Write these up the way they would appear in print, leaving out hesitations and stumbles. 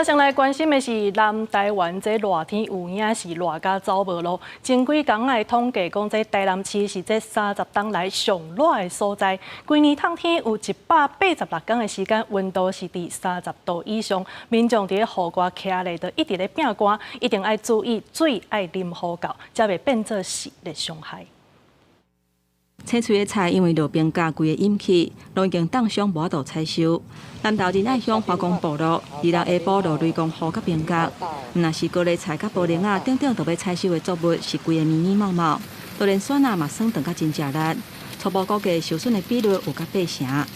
先來關心的是南台灣這熱天有影是熱甲走無路。前幾工的統計講，這台南市是這30冬來上熱的所在。規年冬天有186工的時間，溫度是佇30度以上。民眾佇咧戶外徛咧，就一直咧拚汗，一定愛注意水愛啉予夠，才袂變做是熱傷害。青翠的菜因為落冰角規个陰去，攏已經凍傷無法度採收。南投仁愛鄉華岡部落，26下晡落雷公雨佮冰角，毋但是高麗菜佮菠蘿仔等等都欲採收的作物是規个密密茂茂，就連蒜仔嘛霜凍甲真食力，初步估計受損的比率有甲八成。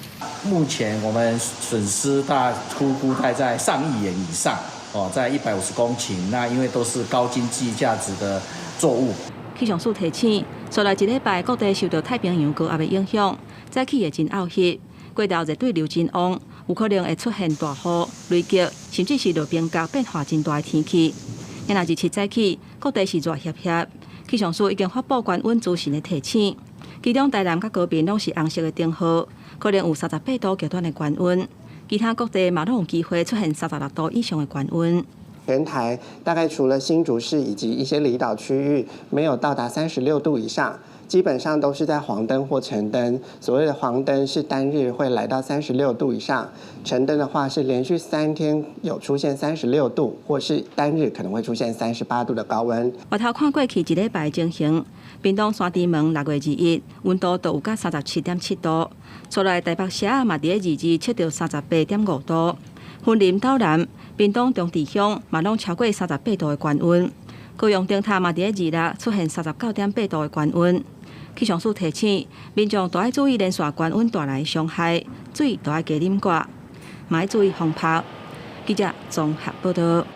目前我們損失大估估概在上億元以上，哦，在150公頃，那因為都是高經濟價值的作物。氣象署提醒，紲來一禮拜各地受到太平洋高壓的影響，早起會真漚熱，過晝熱對流真旺，有可能會出現大雨、雷擊，甚至是落冰角變化真大的天氣。今仔27早起，各地是熱煳煳，氣象署已經發布懸溫資訊的提醒，其中台南佮高屏攏是紅色的燈號，可能有38度極端的懸溫，其他各地嘛攏有機會出現36度以上的懸溫。全台大概除了新竹市以及一些離島區域沒有到達36度以上，基本上都是在黃燈或橙燈。所謂的黃燈是單日會來到三十六度以上，橙燈的話是連續3天有出現三十六度，或是單日可能會出現38度的高溫。回頭看過去一禮拜情形，屏東山豬門6月21，溫度都有甲37.7度，出來台北市嘛佇咧22測著38.5度。雲林斗南、屏東長治鄉嘛攏超過三十八度的高溫，高雄燈塔嘛佇咧26出現39.8度的高溫。氣象署提醒民眾都愛注意連續高溫帶來的傷害，水都愛加啉寡，嘛愛注意防曬。記者綜合報道。